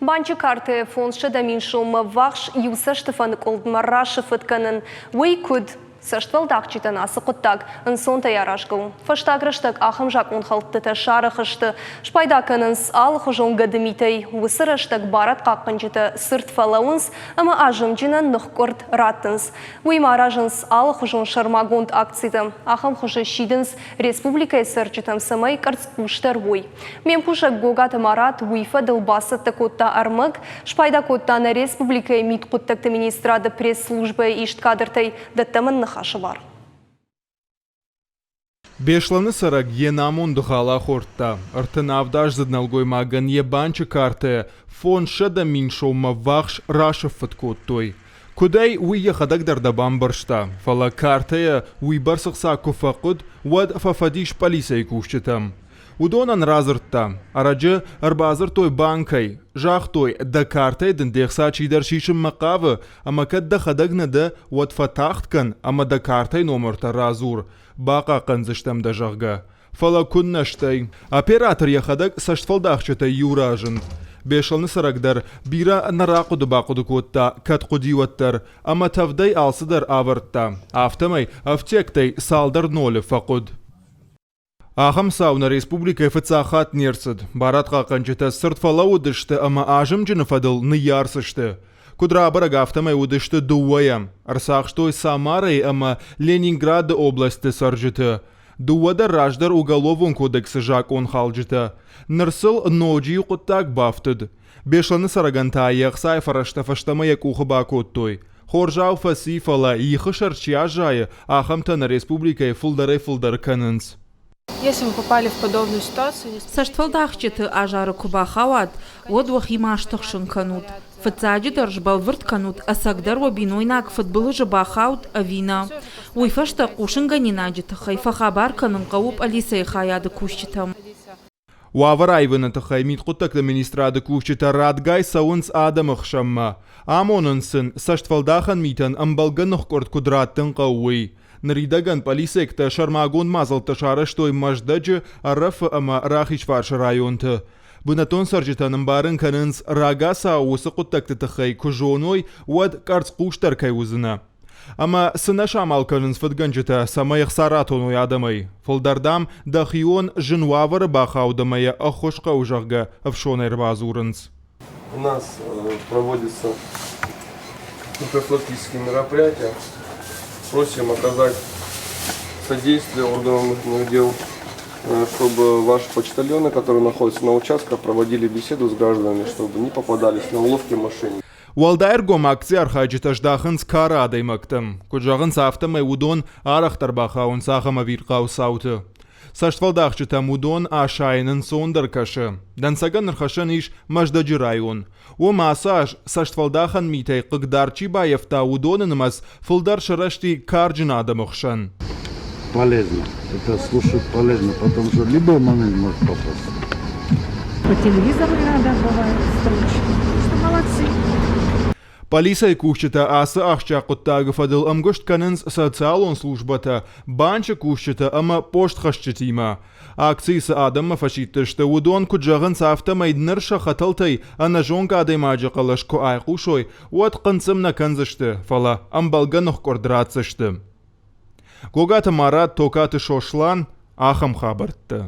Банчы картӕйы 500 000 соммӕ ввахс иу цӕстыфӕныкъуылдмӕ расыфыт кӕнын. Уый куыд? Цӕствӕлдахджытӕн ацы хъуыддаг ӕнцонтӕй аразгӕ у. Фӕстаг рӕстӕг ахӕм закъонхӕлдтытӕ сарӕх сты. Спайда кӕнынц алыхуызон гӕдымитӕй. Уыцы рӕстӕг барадхъахъхъӕнджытӕ цырд фӕлӕууынц ӕмӕ азымджынӕн ныхкъуырд раттынц. Уыимӕ аразынц алыхуызон сӕрмагонд акцитӕ. Ахӕм хуызы сидынц республикӕйы цӕрджытӕм, цӕмӕй къӕрцхъусдӕр уой. Ме мкусӕг Гогаты Марат уый фӕдыл бацӕттӕ кодта ӕрмӕг, спайда кодта нӕ республикӕйы мидхъуыддӕгты министрады пресс-службӕйы ист кадртӕй. Дӕттӕм ын ныхасы бар. Беслӕны цӕрӕг йе намонды хал ахордта. 37-аздзыд нӕлгоймагӕн йӕ банчы картӕ 500 000 соммӕ ввахс расыффыт кодтой. Куыдӕй, уый йӕхӕдӕг дӕр нӕ бамбӕрста, фӕлӕ картӕйӕ уыйбӕрц ӕхца куы фӕхъуыд, уӕд фӕфӕдис пъӕлицӕйы кусджытӕм. Уыдонӕн радзырдта, ӕрӕджы ӕрбадзырдтой банкӕй, загътой, дӕ картӕй дын де хца чидӕр сисынмӕ хъавы, ӕмӕ кӕд дӕхӕдӕг нӕ дӕ, уӕд фӕтагъд кӕн ӕмӕ дӕ картӕйы номыртӕ радзур, бахъахъхъӕндзыстӕм дӕ, зӕгъгӕ. Фӕлӕ куыннӕ стӕй. Оператор йӕхӕдӕг цӕстфӕлдахджытӕй иу разынд. Беслӕны цӕрӕг дӕр бирӕ нӕ рахъуыды-бахъуыды кодта, кӕд хъуыди, уӕддӕр, ӕмӕ тӕвдӕй алцыдӕр ӕвӕрдта. Афтӕмӕй ӕфтиӕгтӕй цалдӕр нолы фӕхъуыд. Ахӕм цау нӕ республикӕйы фыццаг хатт не рцыд. Барадхъахъхъӕнджытӕ цырд фӕлӕууыдысты ӕмӕ азымджыны фӕдыл ныййарц сты. Куыд рабӕрӕг, афтӕмӕй уыдысты дыууӕйӕ. Ӕрцахстой Самарайы ӕмӕ Ленинграды облӕстты цӕрджыты. Дыууӕ дӕр раздӕр Уголовон кодексы закъонхалджытӕ. Ныр сыл ноджы иу хъуыддаг бафтыд. Беслӕны цӕрӕгӕн та йе хцайы фӕрӕзтӕ фӕстӕмӕ йӕ къухы бакодтой. Хорзау фӕци, фӕлӕ ихы сӕр чи аззайы, ахӕмтӕ нӕ республикӕйы фылдӕрӕй-фылдӕр кӕнынц. Если вы попали в подобную ситуацию, не Цӕстфӕлдахджыты азары куы бахауат, уӕд уӕхи ма стыхсын кӕнут. Фыццаджыдӕр сбӕлвырд кӕнут, ӕцӕгдӕр уӕ бинойнаг фыдбылызы бахауд ӕви нӕ. Уый фӕстӕ хъусынгӕнинаджы тыххӕй фӕхабар кӕнын хъӕуы пъӕлицӕйы хайады кусджытӕм. Уавӕр аивыны тыххӕй мидхъуыддӕгты министрады кусджытӕ радгай цӕуынц адӕмы хсӕнмӕ. Амонынц сын, цӕстфӕлдахӕн митӕн ӕмбӕлгӕ ныхкъуырд куыд раттын хъӕуы, уый. Ныридӕгӕн пъӕлицӕйӕгтӕ сӕрмагонд мадзӕлттӕ сарӕзтой Мӕздӕджы, Ӕрӕфы ӕмӕ Рахизфарсы районты. Бынӕттон цӕрджытӕн ӕмбарын кӕнынц, рагацау уыцы хъуыддӕгты тыххӕй куы зоной, уӕд къӕрцхъусдӕр кӕй уыдзынӕ. Ӕмӕ цы нӕ самал кӕнынц фыдгӕнджытӕ, цӕмӕй ӕхца ратоной адӕмӕй? Фылдӕр, дам, дӕхион зын уавӕры бахауд ӕмӕ йӕ ӕххуыс хъӕуы, зӕгъгӕ, ӕфсонӕй ӕрбадзурынц. У нас проводится профилактические мероприятия. Просим оказать содействие органам внутренних дел, чтобы ваши почтальоны, которые находятся на участках, проводили беседу с гражданами, чтобы не попадались на уловки мошенников. Уӕлдай ӕргом акцийы архайджытӕ здахынц кары адӕймӕгтӕм. Куыд зӕгъынц, афтӕмӕй уыдон арӕхдӕр бахауынц ахӕм ӕвирхъау цауты. Цӕстфӕлдахджытӕм уыдон асайын ӕнцондӕр кӕсы. Дӕнцӕгӕн ӕрхӕссӕн ис Мӕздӕджы район. Уым ацы аз цӕстфӕлдахӕн митӕй хъыгдард чи баййӕфта, уыдоны нымӕц фылдӕр сырӕзти карджын адӕмы хсӕн. Полезно. Это слушать полезно, потому что любой момент может попасть. По телевизору иногда бывает встречи. Что молодцы. Пъӕлицӕйы кусджытӕ ацы ахсджиаг хъуыддаджы фӕдыл ӕмгуыст кӕнынц социалон службӕтӕ, банчы кусджытӕ ӕмӕ постхӕсджытимӕ. Акцийы цы адӕммӕ фӕсидтысты, уыдон куыд зӕгъынц, афтӕмӕй ныр сӕ хӕтӕлтӕй ӕнӕзонгӕ адӕймаджы хъӕлӕс куы айхъусой, уӕд хъынцъым нӕ кӕндзысты, фӕлӕ ӕмбӕлгӕ ныхкъуырд ратдзысты. Гогаты Марат, Токаты Сослан, ахӕм хабӕрттӕ.